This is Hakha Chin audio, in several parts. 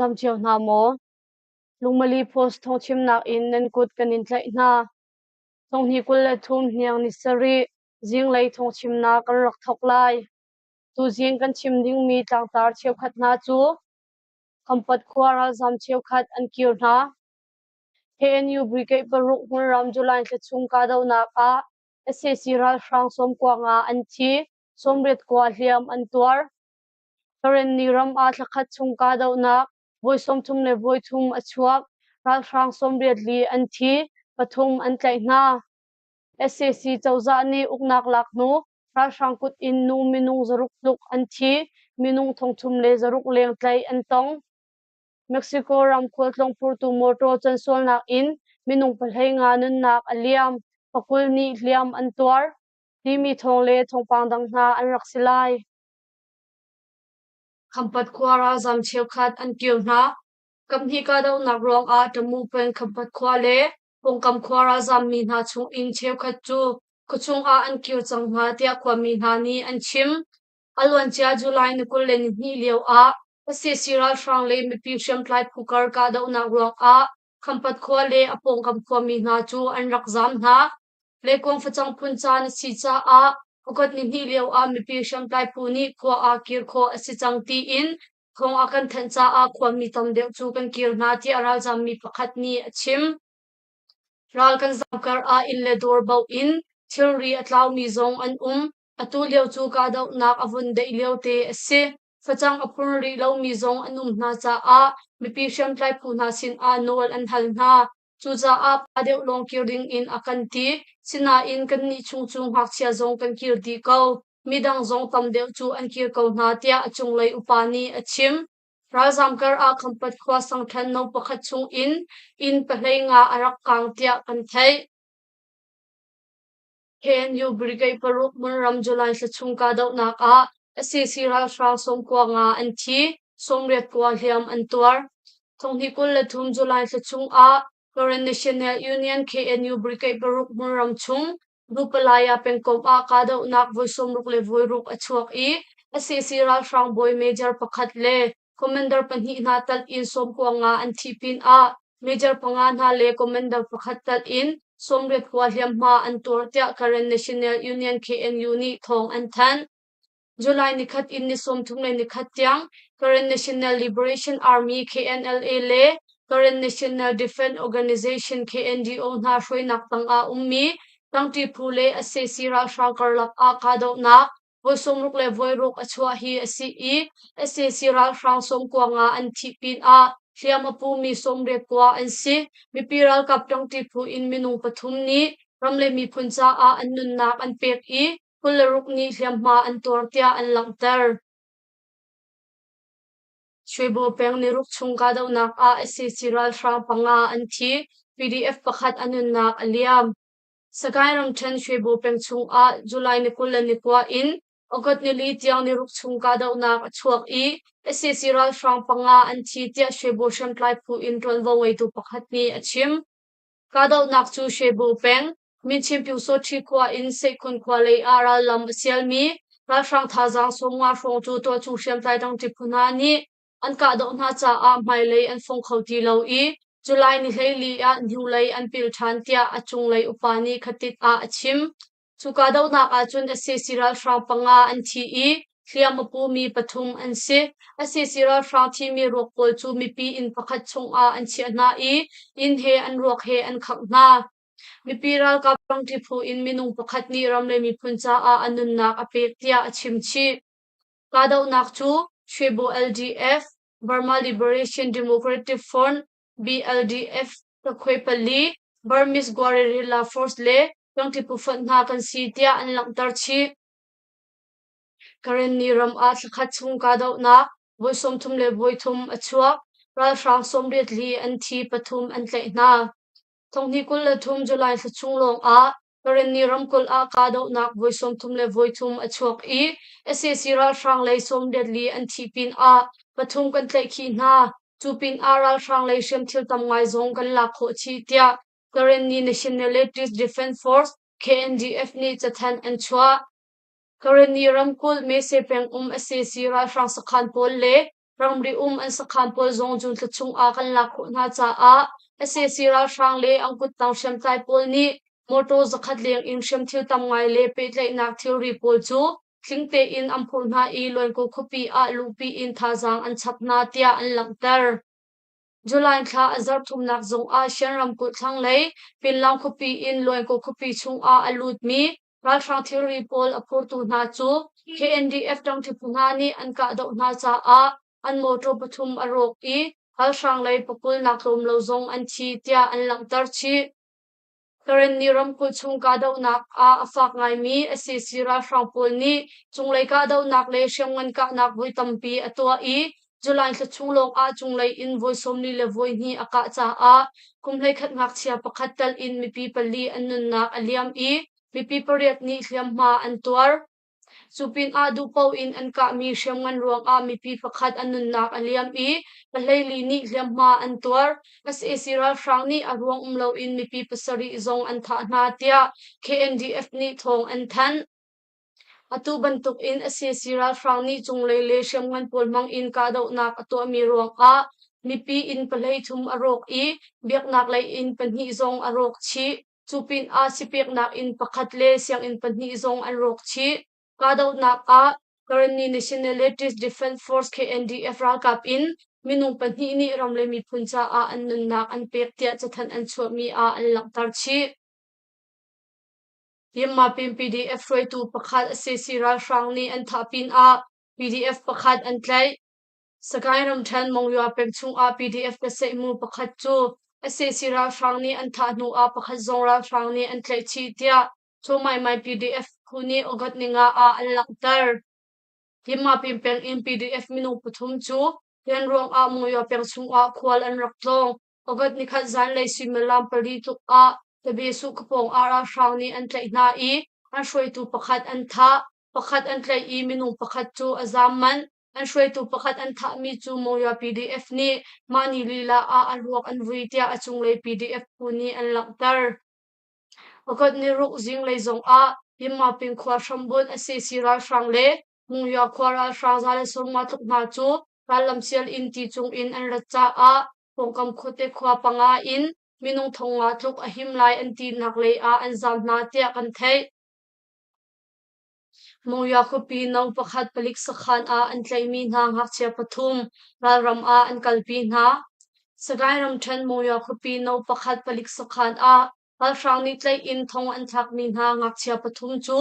dam cio hna maw? Lungmali Post thawngchimnak in nan kut kan in tlaih hna. Thonghnih 23 hniang ni sarih zinglei thawngchimnak kan rak thawk lai. Tuzing kan chim dingmi tlangtar cheukhat hna cu Khampat khua ralzam cheukhat an kir hna. KNU Brigade paruk hmunram July thla chung kahdohnak ah sac ralhrang 95 an thi, 81 hliam an tuar. Karenni ram ah thlakhat chung kahdohnak voi 33 a chuak, ralhrang 84 an thi, pathum an tlaih hna. Sac cozah nih uknak lak hnu ralhrang kut in nu minung 600 tluk an thi, minung 3600 leng tlaih an tong. Mexico ram khualtlawng phurtu mawṭaw cansualnak in minung 15 nunnak a liam, pakul nih hliam an tuar, timi thawng le thawngpang dang hna an rak si lai. Khampat khua ralzam cheukhat an kir hna. Kaphnih kahdohnak ruangah Tamu peng Khampat khua le pawngkam khua ralzammi hna chungin cheukhat cu khuachung ah an kir cang hna tiah khuami hna nih an chim. A luancia July ni 22 lio ah sac ralhrang le mipi hriamtlai phu kar kahdohnak ruangah Khampat khua le a pawngkam khuami hna cu an rak zaam hna. Leikuang facang phun caan a si caah August nihnih lio ah mipi hriamtlai phu nih khua ah kir khawh a si cang tiin thawng a kan thanh caah khuami tam deuh cu kan kir hna tiah ralzaammi pakhat nih a chim. Ral kan zaam kar ah inn le dawr baoh in thilri a tlaumi zong an um. Atu lio cu kahdohnak a vun daih liote a si. Facang a phur rih lomi zong an um hna caah mipi hriamtlai phu hna sinah nawl an hal hna. Cucaah pa deuh lawng kir dingin a kan ti. Sinain kannih chung cu ngakchia zong kan kir dih ko. Midang zong tam deuh cu an kir ko hna tiah a cunglei upa nih a chim. Ralzaam kar ah Khampat khua sangṭhan no pakhat chung in inn 15 a rak kaang tiah kan theih. KNU Brigade paruk hmunram July thla chung kahdohnak ah sac ralhrang 95 an thi, 89 hliam an tuar. Thonghnih 23 July thla chung ah Karen National Union KNU Brigade paruk hmunram chung Dupalaya pengkomh ah kahdohnak voi 66 a chuak i sac ralhrang bawi major pakhat le commander pahnih hna talh in 95 an thih pinah Major panga hna le commander pakhat talh in 80 khua hliamhma an tuar tiah Karen National Union KNU nih thawng an thanh. July nikhat in ni 31 tiang Karen National Liberation Army KNLA le Karen National Defense Organization KNDO hna hruainak tangah ummi tangṭi phu le sac ralhrang karlak ah kahdohnak voi 60 le voi ruk a chuah hi a si i sac ralhrang 95 an thih pinah hliam a pumi 89 an si. Mipi ralkap ṭangṭi phu in minung pathum nih ram le miphun caah an nunnak an pek i 26 nih hliamhma an tuar tiah an langhter. Shwebo peng niruk chung kahdohnak ah sac ralhrang panga an thi, PDF pakhat a nunnak a liam. Sagaing ramṭhen Shwebo peng chungah July ni 29 in August nili tiang niruk chung kahdohnak a chuak i sac ralhrang panga an thi tiah Shwebo hriamtlai phu in ṭuanvo ngeitu pakhat nih a chim. Kahdohnak cu Shwebo peng, Minchin Pyusawṭhi khua in Seihkhun khua lei ah rallam a sialmi ralhrang thazaang 50 hrawng cu tualchung hriamtlai dangṭi phu hna nih an kahdoh hna caah hmailei an fong kho ti lo i July ni 14 ah hnulei an pil ṭhan tiah a cunglei upa nih khatit ah a chim. Cu kahdohnak ahcun sac ralhrang panga an thi i hliam a pumi pathum an si. Sac ralhrang thimi ruak pawl cu mipi inn pakhat chungah an chiah hna i inn he an ruak he an khangh hna. Mipi ralkap rangṭi phu in minung pakhat nih ram le miphun caah a nunnak a pek tiah a chim chih. Kahdohnak cu Shwebo LDF, Burma Liberation Democratic Front, BLDF, Takhuai pali, Burmese Guerrilla Force le Tangṭi phufonh hna kan si tiah an langhter chih. Karenni ram ah thlakhat chung kahdohnak voi 33 a chuak. Ralhrang 84 an thi, pathum an tlaih hna. Thonghnih 23 July thla chung lawng ah Karenni ramkulh ah kahdohnak voi 33 a chuak i sac ralhrang lei 84 an thih pinah pathum kan tlaihkhih hna. Cu pinah ralhrang lei hriamthil tam ngai zong kan lak khawh chih tiah Karenni Nationalities Defense Force KNDF nih cathanh an chuah. Karenni ramkulh Mese peng um sac ralhrang sakhan pawl le. Ramri um an sakhan pawl zong June thla chung ah kan lak khawh hna caah sac ralhrang le an kuttang hriamtlai pawl nih mawtaw zakhat leng in hriamthil tam ngai le pehtlaihnak thilri pawl cu tling tein an phurh hna i Luankaw khuapi ah luhpi in thazaang an chap hna tiah an langhter. July thla a zarh thumnak zong ah Shan ramkulh thlanglei Pinlang khuapi in Luankaw khuapi chung ah a lutmi ralhrang thilri pawl a phurtu hna cu KNDF ṭangṭi phu hna nih an kahdoh hna caah an mawṭaw pathum a rawk i ralhrang lei pakul nak tlawm lo zong an thi tiah an langhter chih. Karenni ramkulh chung kahdohnak ah a fak ngaimi sac ralhrang pawl nih cunglei kahdohnak le hriamngan kahnak voi tampi a tuah i July thla chung lawng ah cunglei in voi 42 a kah caah kum 11 ngakchia pakhat tal in mipi pali an nunnak a liam i mipi pariat nih hliamhma an tuar. Cu pinah duhpaoh in an kahmi hriamngan ruangah mipi pakhat a nunnak a liam i pahleili nih hliamhma an tuar. Sac ralhrang nih a ruang um loin mipi pasarih zong an thah hna tiah KNDF nih thawng an thanh. Atu bantuk in sac ralhrang nih cunglei le hriamngan pawl hmang in kahdohnak a tuahmi ruangah mipi inn pahleithum a rawk i biaknak lei inn pahnih zong a rawk chih. Cu pinah sipeknak inn pakhat le sianginn pahnih zong an rawk chih. Kahdohnak ah Karenni Nationalities Defense Force KNDF ralkap in minung pahnih nih ram le miphun caah an nunnak an pek tiah cathanh an chuahmi ah an langhter chih. Yinmapin PDF hruaitu pakhat sac ralhrang nih an thah pinah PDF pakhat an tlaih. Sagaing ramṭhen Monywa peng chungah PDF biaceihmu pakhat cu sac ralhrang nih an thah hnu ah pakhat zong ralhrang nih an tlaih chih tiah Chawmaimai PDF phu nih August ninga ah an langhter. Yinmapin peng in PDF minung pathum cu rian ruangah Monywa peng chungah khual an rak tlawng. August nikhat zanlei suimilam pali tluk ah Tabesuh khuapawng ah ralhrang nih an tlaih hna i an hruaitu pakhat an thah. Pakhat an tlaih i minung pakhat cu a zaam manh. An hruaitu pakhat an thahmi cu Monywa PDF nih mah ni lila ah a ruak an vui tiah a cunglei PDF phu nih an langhter. Pakhat ni ruk zinglei zongah Yinmapin khua hrambunh sac ralhrang le Monywa khua ralhrang 150 tluk hna cu rallam sial in ti cung in an rat caah pawngkam khuate khua panga in minung thongnga tluk a him lai an tinak lei ah an zaam hna tiah kan theih. Monywa khuapi no pakhat palik sakhan ah an tlaihmi hna ngakchia pathum ralram ah an kalpi hna. Sagaing ramṭhen Monywa khuapi no pakhat palik sakhan ah ralhrang nih tlaih in thong an thlakmi hna ngakchia pathum cu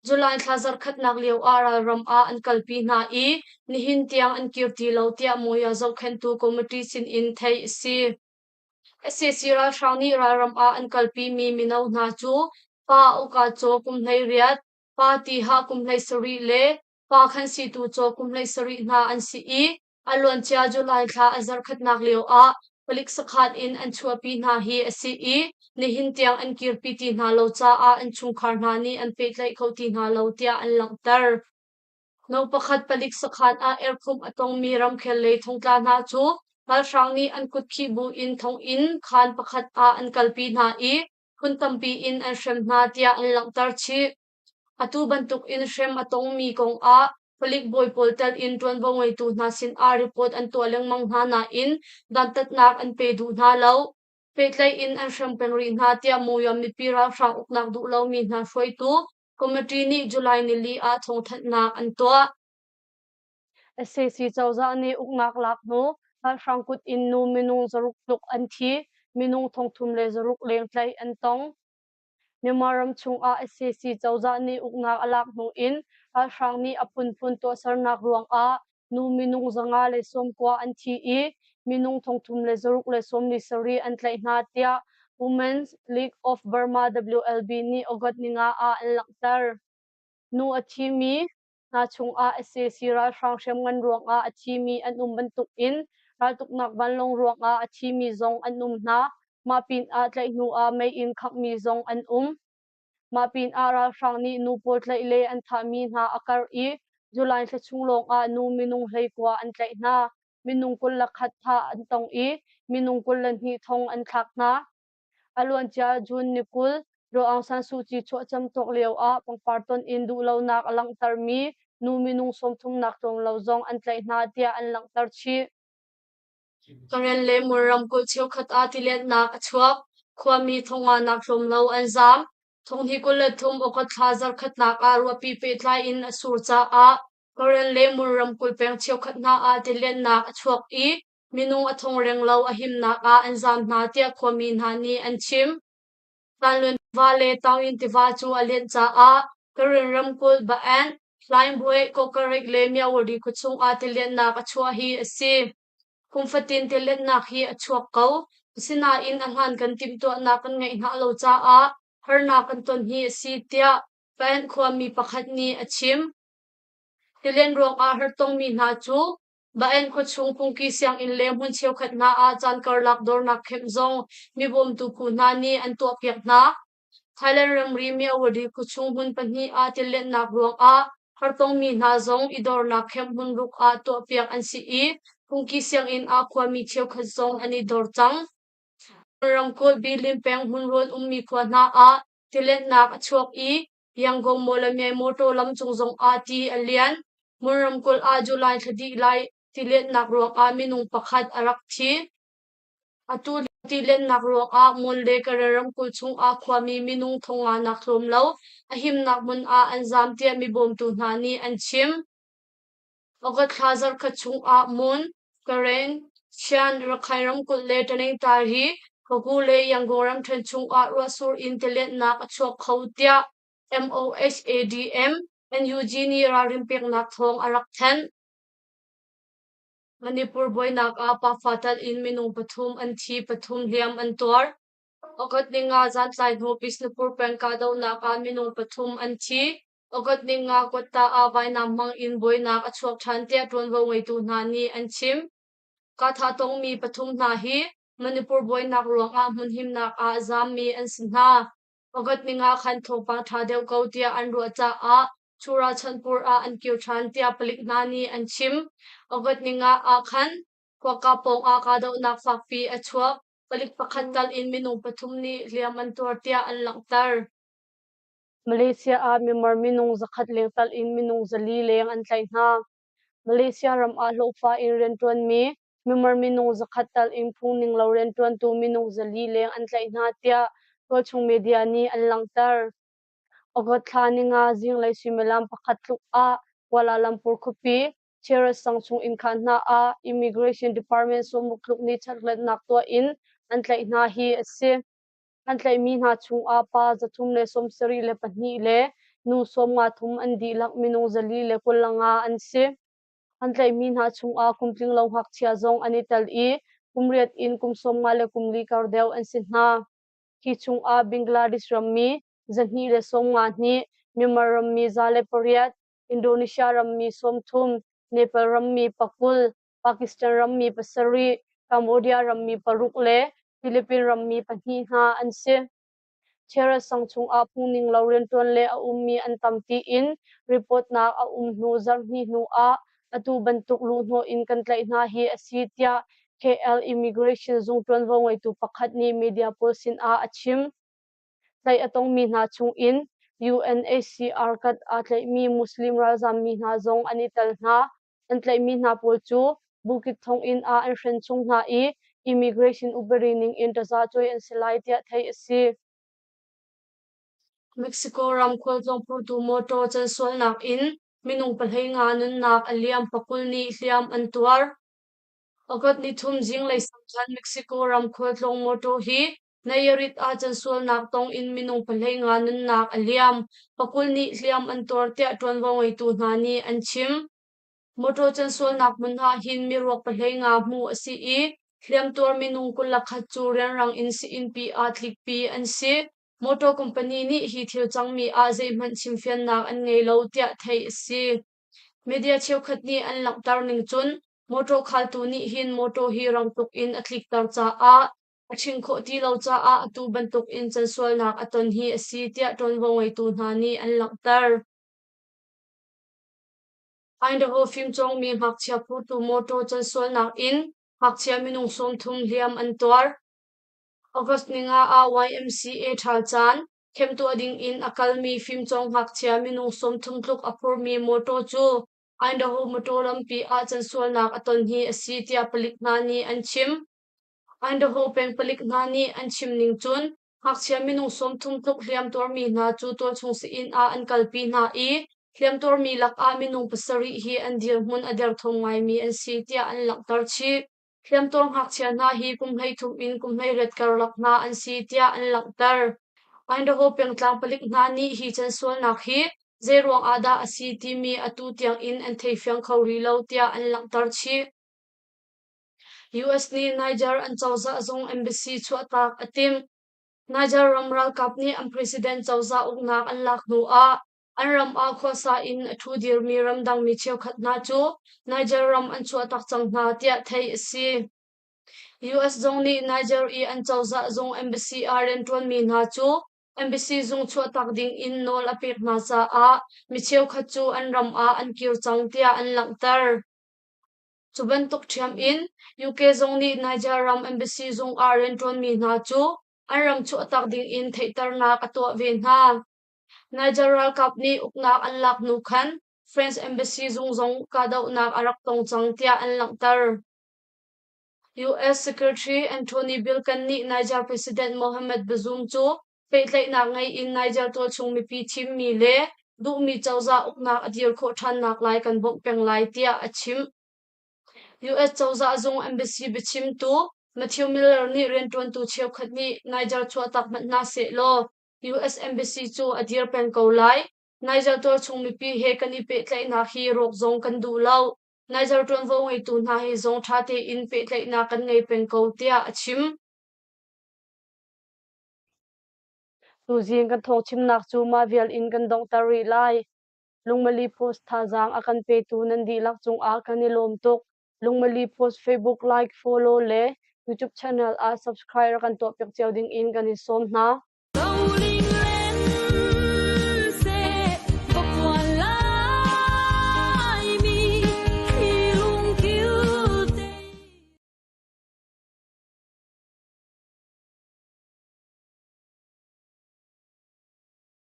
July thla zarhkhatnak lio ah ralram ah an kalpi hna i nihin tiang an kir ti lo tiah Monywa zohkhenhtu committee sin in theih a si. Sac ralhrang nih ralram ah an kalpimi mino hna cu pa uka caw kum 18, pa tiha kum 17 le pa khansitu caw kum 17 hna an si i a luancia July thla a zarhkhatnak lio ah palik sakhan in an chuahpi hna hi a si i nihin tiang an kirpi ti hna lo caah an chungkhar hna nih an pehtlaih kho ti hna lo tiah an langhter. No pakhat palik sakhan ah erkhumh a tongmi ramkhel lei thongtla hna cu ralhrang nih an kut khih buin thonginn khaan pakhat ah an kalpi hna i phun tampi in an hrem hna tiah an langhter chih. Atu bantuk in hrem a tongmi kong ah palik bawi pawl tel in ṭuanvo ngeitu hna sin ah report an tuah lengmang hna nain dantatnak an pe duh hna lo. Pehtlaih in an hrem peng rih hna tiah Monywa mipi ralhrang uknak duh lomi hna hruaitu Committee nih July nili ah thawngthanhnak an tuah. Sac cozah nih uknak lak hnu ralhrang kut in nu minung zaruk tluk an thi, minung 3600 leng tlaih an tong. Myanmar ram chungah sac cozah nih uknak a lak hnu in ralhrang nih a phunphun tuahsernak ruangah nu minung 590 an thi i minung 3647 an tlaih hna tiah Women's League of Burma WLB nih August ninga ah an langhter. Nu a thimi hna chungah sac ralhrang hriamngan ruangah a thimi an um bantukin raltuknak vanlawng ruangah a thimi zong an um hna. Mah pinah tlaih hnu ah mei in khanghmi zong an um. Mah pinah ralhrang nih nu pawl tlaih le an thahmi hna a karh i July thla chung lawngah nu minung 19 an tlaih hna. Minung 21 thah an tong i minung 22 thong an thlak hna. A luancia June ni 20, Daw Aung San Suu Kyi chuahcam tuak lio ah pangpar ton in duhlonak a langhtermi. nu minung 30 nak tlawm lo zong an tlaih hna tiah an langhter chih. Karen le Mon ramkulh cheukhat ah tiletnak a chuak. Khuami thonga nak tlawm lo an zaam. Thonghnih 23 August thla zarkhatnak ah ruahpi pehtlai in a sur caah Karen le Mon ramkulh peng cheukhat hna ah tiletnak a chuak i minung a thong renglo a himnak ah an zaam hna tiah khuami hna nih an chim. Tanlun tiva le Taungyin tiva cu a lianh caah Karen ramkulh Ba-an, Hlaingbuai, Kawkarik le Myawaddy khuachung ah tilianhnak a chuah hi a si. Kum fatin tilianhnak hi a chuak ko. Asinain a hlan kan timhtuahnak kan ngeih hna lo caah harnak kan ton hi a si tiah Ba-an khuami pakhat nih a chim. Tilianh ruangah hartongmi hna cu Ba-an khuachung phungki sianginn le hmun cheukhat hna ah caan karlak dornak camp zong mibawmtu phu hna nih an tuahpiak hna. Thailand ramri Myawaddy khuachung hmun pahnih ah tiletnak ruangah hartongmi hna zong i dornak camp hmunruk ah tuahpiak an si i phungki sianginn ah khuami cheukhat zong an i dor cang. Ramkulh Bilin peng hmunrawn ummi khua hna ah tiletnak a chuak i Yangon Mawlamyine motor lam cung zongah ti a lian. Mon ramkulh ah July thla dih lai tiletnak ruangah minung pakhat a rak thi. Atu tiletnak ruangah Mon le Karen ramkulh chungah khuami minung thonga nak tlawm lo a himnak hmun ah an zaam tiah mibawmtu hna nih an chim. August thla zarhkhat chungah Mon, Karen, Shan, Rakhine ramkulh le Taningtari, Pagu le Yangon ramṭhen chungah ruahsur in tiletnak a chuak kho tiah MOHADM NUG nih ralrin peknak thawng a rak thanh. Manipur buainak ah pafa tal in minung pathum an thi, pathum hliam an tuar. August 5 zantlai hnu Bishnupur peng kahdohnak ah minung pathum an thi. August 5 Kwatta ah vainam hmang in buainak a chuak ṭhan tiah ṭuanvo ngeitu hna nih an chim. Kahthah tongmi pathum hna hi Manipur buainak ruangah hmunhimnak ah zaammi an si hna. August 5 khan thawngpang ṭha deuh ko tiah an ruah caah Churachandpur ah an kir ṭhan tiah palik hna nih an chim. August 5 ah khan Kuaka pawng ah kahdohnak fakpi a chuak. Palik pakhat tal in minung pathum nih hliam an tuar tiah an langhter. Malaysia ah Myanmar minung 100 leng tal in minung 400 leng an tlaih hna. Malaysia ram ah hlawhfa in rianṭuanmi Myanmar minung 100 tal in phung lo rianṭuantu minung 400 leng an tlaih hna tiah tualchung media nih an langhter. August thla 5 zinglei suimilam pakhat tluk ah Kuala Lumpur khuapi Cheras sang chung innkhaan hna ah Immigration Department sawmruk tluk nih chekhlatnak tuah in an tlaih hna hi a si. An tlaihmi hna chungah pa 372 le nu 53 an dihlak minung 425 an si. An tlaihmi hna chungah kum tlinglo ngakchia zong an i tel i kum riat in kum 54 le kum li kar deuh an si hna. Hi chungah Bangladesh rammi 252, Myanmar rammi 108, Indonesia rammi 30, Nepal rammi 20, Pakistan rammi pasarih, Cambodia rammi paruk le Philippine rammi pahnih hna an si. Cheras sang chungah phungning lo rianṭuan le a ummi an tam tiin reportnak a um hnu zarhhnih hnu ah atu bantuk luhhnawh in kan tlaih hna hi a si tiah KL Immigration zung ṭuanvo ngeitu pakhat nih media pawl sinah a chim. Tlaih a tongmi hna chungin UNHCR kat aa tlaihmi Muslim ralzammi hna zong an i tel hna. An tlaihmi hna pawl cu Bukit thonginn ah an hren chung hna i immigration upadi ning in tazacuai an si lai tiah theih a si. Mexico ram khualtlawng phurtu motor cansualnak in minung 15 nunnak a liam, 20 nih hliam an tuar. August 3 zinglei sang khan Mexico ram khualtlawng motor hi Nayarit ah cansualnak tong in minung 15 nunnak a liam, 20 nih hliam an tuar tiah ṭuanvo ngeitu hna nih an chim. Motor cansualnak hmun ah hin miruak 15 hmuh a si i hliamtuar minung 21 cu rianrang in sii-innpi ah tlikpi an si. Motor company nih hi thil cangmi ah zeihmanh chimfiannak an ngei lo tiah theih a si. Media cheukhat nih an langhter ning cun motor khaltu nih hin motor hi rang tuk in a tlikter caah a ṭhing khawh ti lo caah atu bantuk in cansualnak a ton hi a si tiah ṭuanvo ngeitu hna nih an langhter. Idaho fimcawngmi ngakchia phurtu motor cansualnak in ngakchia minung 30 hliam an tuar. August 5 ah YMCA ṭhal caan. Khemtuah ding in a kalmi fimcawng ngakchia minung 30 tluk a phurmi mawṭaw cu Idaho mawṭaw lampi ah cansualnak a ton hi a si tiah palik hna nih an chim. Idaho peng palik hna nih an chim ning cun ngakchia minung 30 tluk hliamtuarmi hna cu tualchung sii-inn ah an kalpi hna i hliamtuarmi lakah minung pasarih hi an dirhmun a derthawm ngaimi an si tiah an langhter chih. Hliamtuar ngakchia hna hi kum 13 in kum 18 karlak hna an si tiah an langhter. Idaho pengtlang palik hna nih hi cansualnak hi zeiruang ah dah a si timi atu tiang in an theifiang kho rih lo tiah an langhter chih. US nih Niger an cozah zung embassy chuahtak a timh. Niger ram ralkap nih an president cozah uknak an lak hnu ah an ram ah khuasa in a ṭhu dirmi ramdang mi cheukhat hna cu Niger ram an chuahtak cang hna tiah theih a si. US zong nih Niger i an cozah zung embassy ah rianṭuanmi hna cu embassy zung chuahtak ding in nawl a pek hna caah mi cheukhat cu an ram ah an kir cang tiah an langhter. Cu bantuk ṭhiam in UK zong nih Niger ram embassy zung ah rianṭuanmi hna cu an ram chuahtak ding in theihternak a tuah ve hna. Niger ralkap nih uknak an lak hnu khan French embassy zung zong kahdohnak a rak tong cang tiah an langhter. US Secretary Antony Blinken nih Niger President Mohamed Bazoum cu pehtlaihnak ngei in Niger tualchung mipi thimmi le duhmi cozah uknak a dir khawh ṭhannak lai kan bawmh peng lai tiah a chim. US cozah zung embassy biachimtu Matthew Miller nih rianṭuantu cheukhat nih Niger chuahtak hmanh hna sehlaw US embassy cu a dir peng ko lai. Niger tualchung mipi he kan i pehtlaihnak hi rawk zong kan duh lo. Niger ṭuanvo ngeitu hna he zong ṭha tein pehtlaihnak kan ngei peng ko tiah a chim. Tuzing kan thawngchimnak cu mah vial in kan donghter rih lai. Lungmali Post thazaang a kan petu nan dihlak cungah kan i lawm tuk. Lungmali Post Facebook like, follow le YouTube channel ah subscribe kan tuahpiak cio ding in kan in sawm hna.